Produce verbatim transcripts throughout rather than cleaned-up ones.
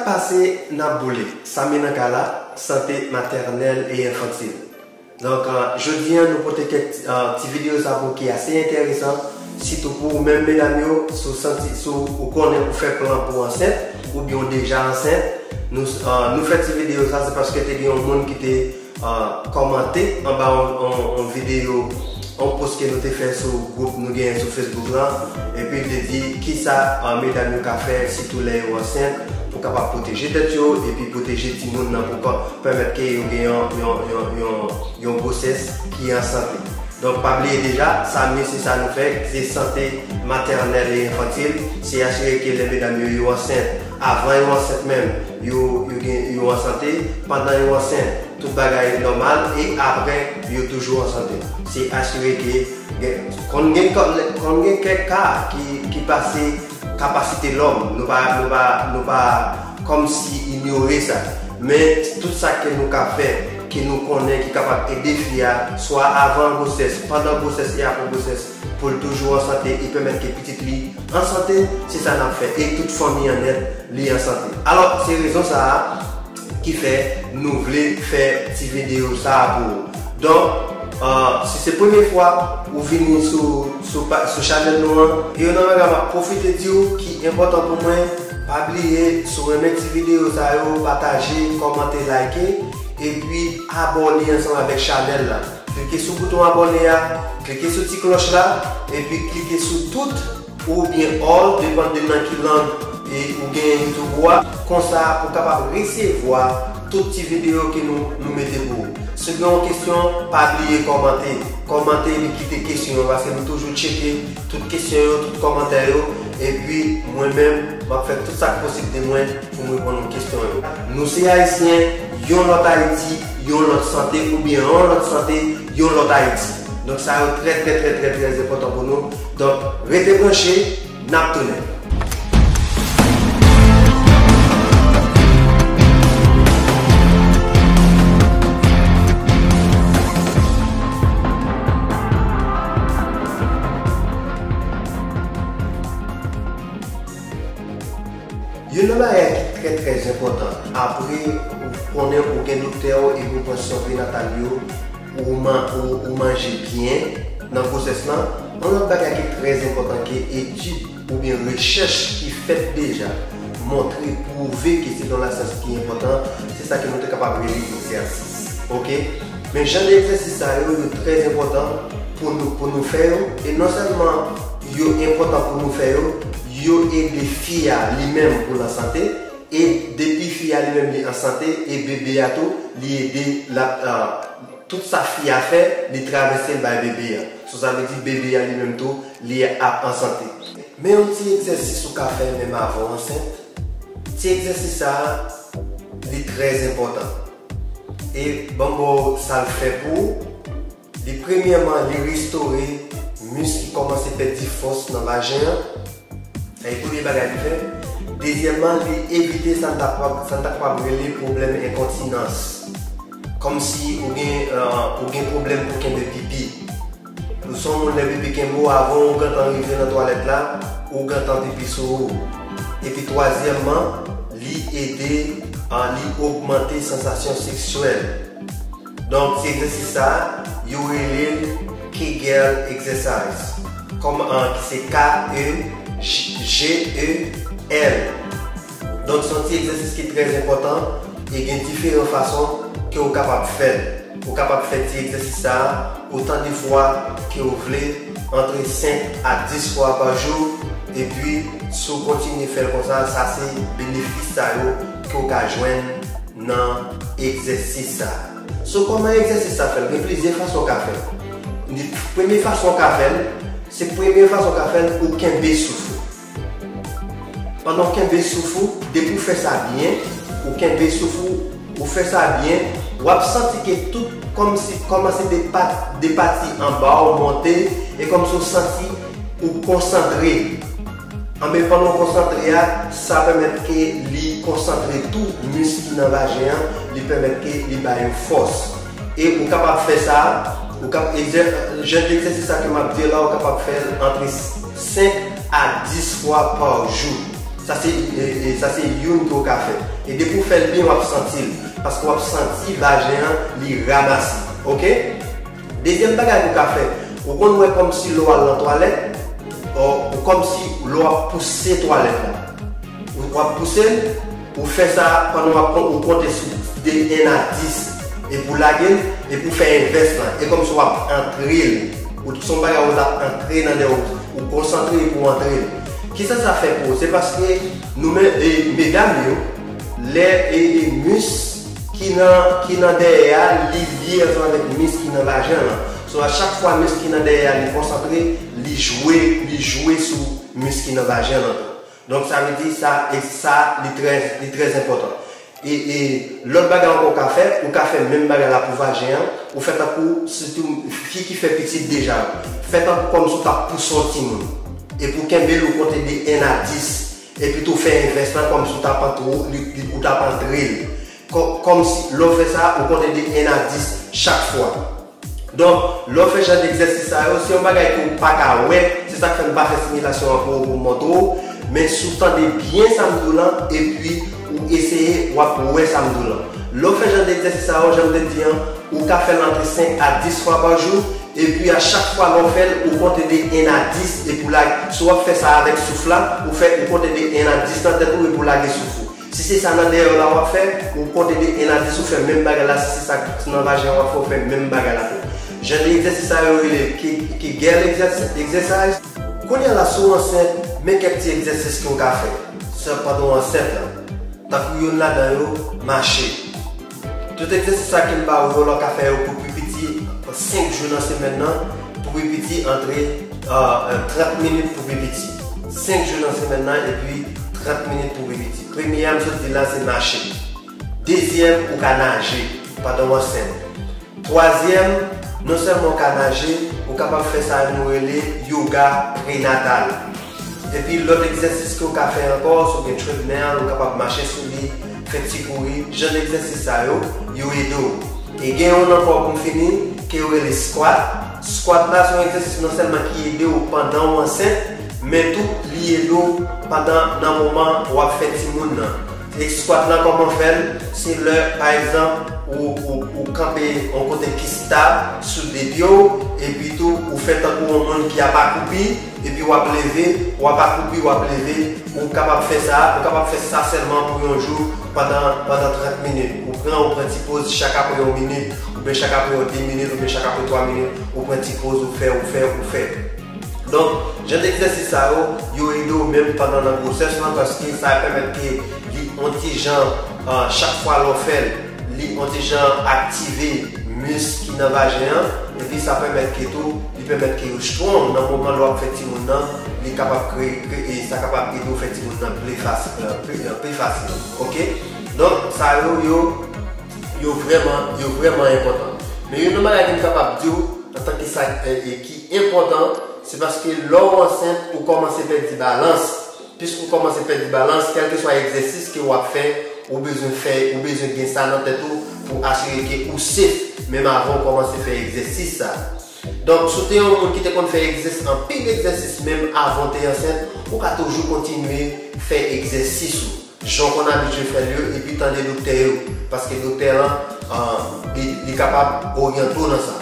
Pase n ap boule. Samy nan kay la, sante matènèl e enfantil. Donk, euh, jodi a, nou pote kèk, euh, ti videyo sa pou ki ase enteresan, sitou pou ou menm medam yo, si w santi, si w konnen ou fè plan pou w ansent, oubyen w deja ansent. Nou, euh, nou fè ti videyo sa, se paske te gen yon moun ki te, euh, kòmante anba yon, yon, yon videyo, yon post ke nou te fè sou gwoup nou genyen sou Facebook lan, epi l te di kisa, euh, medam yo ka fè, sitou lè yo ansent, pou kapab pwoteje tèt yo, epi pwoteje timoun nan, pou ka pèmèt ke yo gen yon, yon, yon, yon, yon gwosès ki an sante. Donk, pa bliye deja, Samy, se sa nou fè, se sante matènèl e enfantil, se asire ke lè medam yo, yo ansent, avan yo ansent menm, yo, yo gen, yo an sante, pandan yo ansent, tout bagay nòmal, e apre, yo toujou an sante. Se asire ke gen, konn gen, konn gen kèk ka ki, ki pase kapasite lòm, nou pa, nou pa, nou pa kòmsi inyore sa. Men tout sa ke nou ka fè, ke nou konnen ki kapab ede fi a, swa avan gwosès, pandan gwosès e apre gwosès, pou l toujou an sante e pèmèt ke pitit li an sante, se sa n ap fè. E tout fanmi an nèt, li an sante. Alò, se rezon sa a ki fè nou vle fè ti videyo sa a pou ou. Donk, euh, si se premye fwa ou vini sou, sou, pa- sou chanèl nou an, e youn nan bagay m ap pwofite di w ki enpòtan pou mwen, pa bliye, si w renmen ti videyo sa yo, pataje, kòmante, like, epi abòne ansanm avèk chanèl la. Klike sou bouton abòne a, klike sou ti klòch la, epi klike sou tout oubyen all, depann de nan ki lang e ou genyen YouTube ou a. Konsa, ou kapab resevwa tout ti videyo ke nou, nou mete pou ou. Si w gen yon kesyon, pa bliye kòmante. Kòmante epi kite kesyon yo, paske nou toujou tcheke tout kesyon yo, tout kòmantè yo. Epi, mwen menm, m ap fè tout sa k posib de mwen pou m reponn kesyon yo. Nou se Ayisyen, yon lòt Ayiti, yon lòt sante, oubyen yon lòt sante, yon lòt Ayiti. Donk, sa yo trè, trè, trè, trè, trè enpòtan pou nou. Donk, rete branche, n ap tounen. Youn nan bagay ki trè, trè enpòtan, apre ou konnen ou gen doktè w epi ou pran swen prenatal yo, ou, man, ou, ou manje byen nan gwosès lan, yon lòt bagay ki trè enpòtan ke etid oubyen rechèch ki fèt deja montre, pwouve ke se yon lasyans ki enpòtan, se sa ke nou te kapab rele egzèsis. Oke? Men jan de egzèsis sa yo, yo trè enpòtan pou nou, pou nou fè yo. E non sèlman yo enpòtan pou nou fè yo, yo ede fi a li menm pou l an sante, e depi fi a li menm li an sante, e bebe a tou, li ede l ap, euh, tout sa fi a fè, li travèse l bay bebe a. So, sa vle di bebe a li menm tou, li ap an sante. Men yon ti egzèsis ou ka fè menm avan w ansent. Ti egzèsis sa a, li trè enpòtan. E ban m ba w sa l fè pou ou. Li, premyèman, li restore mis ki kòmanse pèdi fòs nan vajen an. Sa e premye bagay li fè. Dezyèmman, li evite sa n ta kapab, sa n ta kapab rele pwoblèm enkontinans. Kòmsi ou gen, euh, ou gen pwoblèm pou kenbe pipi. Ou se yon moun lè pipi kenbe w, avan ou gentan rive nan twalèt la, ou gentan pipi sou ou. Epi twazyèmman, li ede, euh, li ogmante sansasyon seksyèl. Donk, ti egzèsis sa a, yo rele l Kegel exercise. Kòm, an, ki se K E G E L. Donk, se yon ti egzèsis ki trè enpòtan e gen diferan fason ke w kapab fè l. Ou kapab fè ti egzèsis sa a otan de fwa ke w vle, antre senk a dis fwa pa jou, epi si w kontinye fè l konsa, sa se benefis sa yo ke w ka jwenn nan egzèsis sa a. So, kòman egzèsis sa fè l? Gen plizyè fason w ka fè l. Ni, premye fason w ka fè l, se premye fason w ka fè l, ou kenbe souf ou. Pandan w kenbe souf ou, depi w fè sa byen, ou kenbe souf ou, ou fè sa byen, w ap santi ke tout kòmsi, kòmanse de pa-, de pati anba w monte, e kòmsi w santi ou konsantre. Anben, pandan w konsantre a, sa pèmèt ke li konsantre tou mis ki nan vajen an, li pèmèt ke li ba yo fòs. E ou kapab fè sa, ou kap-, egzè-, jan egzèsis sa ke m ap di la, ou kapab fè l antre senk a dis fwa pa jou. Sa se, e, e, sa se youn ke w ka fè. E depi w fè l byen, w ap santi l. Paske w ap santi vajen an, li ramase. Oke? Dezyèm bagay ke w ka fè, ou konn wè kòmsi lè w al nan twalèt, ou, ou kòmsi lè w ap pouse twalèt la. Ou, w ap pouse l, ou fè sa pandan w ap kon-, ou konte sou de en a dis, epi w lage l, epi w fè envès lan. E kòmsi w ap antre l. Ou, se yon bagay ou t ap antre nan dèyè w, ou konsantre epi w antre l. Kisa sa fè pou ou? Se paske nou men, e, medam yo, lè, e, e, mis ki nan, ki nan dèyè a, li lye ansanm avèk mis ki nan vajen an. So, a chak fwa mis ki nan dèyè a, li konsantre, li jwe, li jwe sou mis ki nan vajen an tou. Donk, sa vle di, sa, e sa, li trè, li trè enpòtan. E, e, lòt bagay ankò ou ka fè, ou ka fè menm bagay la pou vajen an, ou fè tankou, sitou fi ki fè pitit deja, fè tankou kòmsi w t ap pouse yon timoun. Epi w kenbe l, ou konte de en a dis, epi tou fè envès lan kòmsi w t ap antre, li, li, ou t ap antre l. Kò-, kòmsi, lè w fè sa, ou konte de en a dis chak fwa. Donk, lè w fè jan degzèsis sa yo, se yon bagay ke w pa ka wè, se sa k fè m pa fè similasyon an pou, pou montre w, men si w tande byen sa m di w lan, epi ou eseye, w ap wè sa m di w lan. Lè w fè jan degzèsis sa yo, jan m te di an, ou ka fè l antre senk a dis fwa pa jou, epi a chak fwa lè w fè l, ou konte de en a dis, epi w lage, si w ap fè sa avèk souf la, ou fè, ou konte de en a dis nan tèt ou, epi w lage souf ou. Si se sa nan dèyè w la w ap fè, ou konte de en a dis, ou fè menm bagay la. Si se sa nan vajen an w ap fè, ou fè menm bagay la tou. Jan de egzèsis sa yo rele Ke-, Kegel exercise. Kounye a la, si w ansent, men kèk ti egzèsis ke w ka fè. Sa pandan w ansent lan. Tankou youn ladan yo, mache. Tout egzèsis sa ke m ba ou yo la, w ka fè yo pou pi piti senk jou nan semèn nan, pou pi piti antre, euh, euh, trant minit pou pi piti. Senk jou nan semèn nan, epi trant minit pou pi piti. Premye a m sot di la, se mache. Dezyèm, ou ka naje pandan w ansent. Twazyèm, non sèlman ou ka naje, ou kapab fè sa nou rele yoga prenatal. Epi lòt egzèsis ke w ka fè ankò, si w gen treadmill, ou kapab mache sou li, fè ti kouri. Jan egzèsis sa yo, yo ede w. E gen youn ankò pou m fini, ke yo rele squat. Squat la se yon egzèsis non sèlman ki ede w pandan w ansent, men tou li ede w pandan nan moman w ap fè timoun nan. E squat lan, kòman fè l? Se lè, pa egzanp, ou, ou, ou kanpe yon kote ki stab sou de pye w, epi tou ou fè tankou yon moun ki ap akoupi, epi w ap leve, w ap akoupi, w ap leve. Ou kapab fè sa, ou kapab fè sa sèlman pou yon jou pandan, pandan trant minit. Ou pran, ou pran ti poz chak apre yon minit, oubyen chak apre yon de minit, oubyen chak apre twa minit, ou pran ti poz, ou fè, ou fè, ou fè. Donk, jan de egzèsis sa yo, yo ede w menm pandan nan gwosès lan, paske sa pèmèt ke li on ti jan, ah, chak fwa lè w fè l, li on ti jan aktive mis ki nan vajen an, epi sa pèmèt ke tou, li pèmèt ke yo strong nan moman lè w ap fè timoun nan, li kapab kreye, kreye, sa kapab ede w fè timoun nan pi fas-, euh, pi, euh, pi fasil. Oke? Donk, sa yo, yo, yo vrèman, yo vrèman enpòtan. Men youn nan bagay ke m kapab di w, antanke sa, euh, e ki enpòtan, se paske lè w ansent, ou kòmanse pèdi balans. Piske w kòmanse pèdi balans, kèlkeswa egzèsis ke w ap fè, ou bezwen fè, ou bezwen gen sa nan tèt ou pou asire ke ou safe, menm avan w kòmanse fè egzèsis sa. Donk, si w te yon moun ki te konn fè egzès-, anpil egzèsis menm avan w te ansent, ou ka toujou kontinye fè egzèsis ou. Jan w konn abitye fè l yo, epi tande doktè yo, paske doktè lan, ah, li, li kapab oryante w nan sa.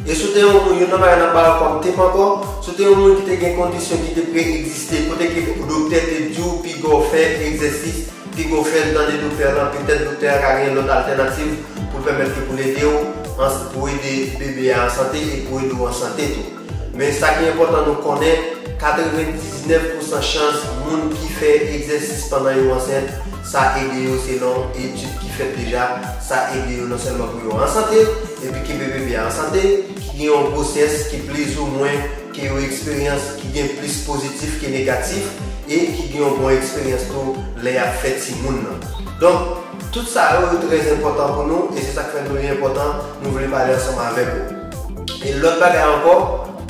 E si w te yon moun, youn nan bagay n ap ba w kòm tip ankò, si w te yon moun ki te gen kondisyon ki te pre-egziste, kote ke doktè te di w piga w fè egzèsis, piga w fè l tande doktè lan, petèt doktè a ka gen lòt altènativ pou l pèmèt ke pou l ede w, an, pou ede bebe a an sante e pou ede w an sante tou. Men sa ki enpòtan nou konnen, katrevendiznèf pousan chans moun ki fè egzèsis pandan yo ansent, sa ede yo selon etid ki fèt deja, sa ede yo non sèlman pou yo an sante, epi kenbe bebe a an sante, ki gen yon gwosès ki plizoumwen ke yo eksperyans, ki gen plis pozitif ke negatif, e ki gen yon bon eksperyans tou lè y ap fè timoun nan. Donk, tout sa yo, yo trè enpòtan pou nou, e se sa k fè nou li enpòtan, nou vle pale ansanm avèk ou. E lòt bagay ankò,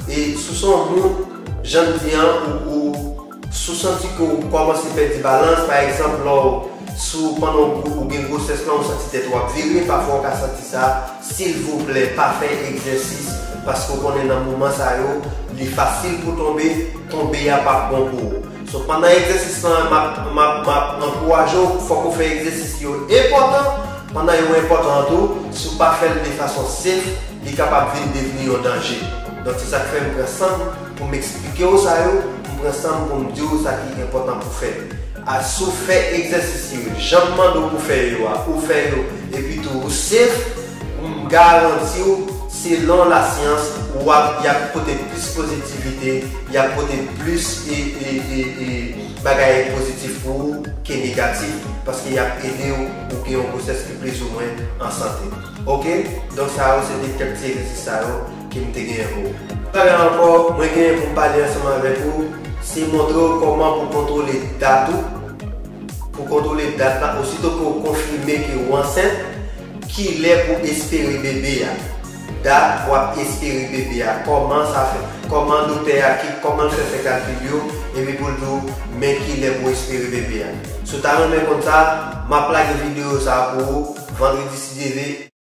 e si w se yon moun, jan m di an, ou, ou, si w santi ke w kòmanse pèdi balans, pa egzanp, lè w, si w pandan w, ou gen gwosès lan, ou santi tèt ou ap vire, pafwa w ka santi sa, silvouplè, pa fè egzèsis, paske w konnen nan moman sa yo, li fasil pou tonbe, tonbe a p ap bon pou ou. So, pandan egzèsis lan, m ap, m ap, m ap ankouraje w, fòk ou fè egzèsis yo enpòtan. Pandan yo enpòtan an tou, si w pa fè l de fason safe, li kapab vin devni yon danje. Donk, se sa k fè m pran san m pou m eksplike w sa yo, m pran san m pou m di w sa ki enpòtan pou fè. A, si w fè egzèsis yo, jan m mande w pou fè yo a, ou fè yo, epi tou ou safe, m garanti w, selon lasyans, w ap, y ap pote plis pozitivite, y ap pote plis e, e, e, e bagay pozitif pou ou ke negatif, paske y ap ede w pou gen yon gwosès ki plizoumwen an sante. Oke? Donk, sa yo se te kèk ti egzèsis sa yo ke m te genyen pou ou. Bagay ankò, mwen genyen pou m pale ansanm avèk ou, se montre w kòman pou kontwole dat ou, pou kontwole dat la, osito ke w konfime ke w ansent, kilè pou espere bebe a. Dat w ap espere bebe a, kòman sa fè, kòman doktè a, ki, kòman l fè fè kalkil yo, epi pou l di w, men kilè pou espere bebe a. Si w ta renmen konn sa, m ap lage videyo sa a pou ou, vandredi si Dye vle.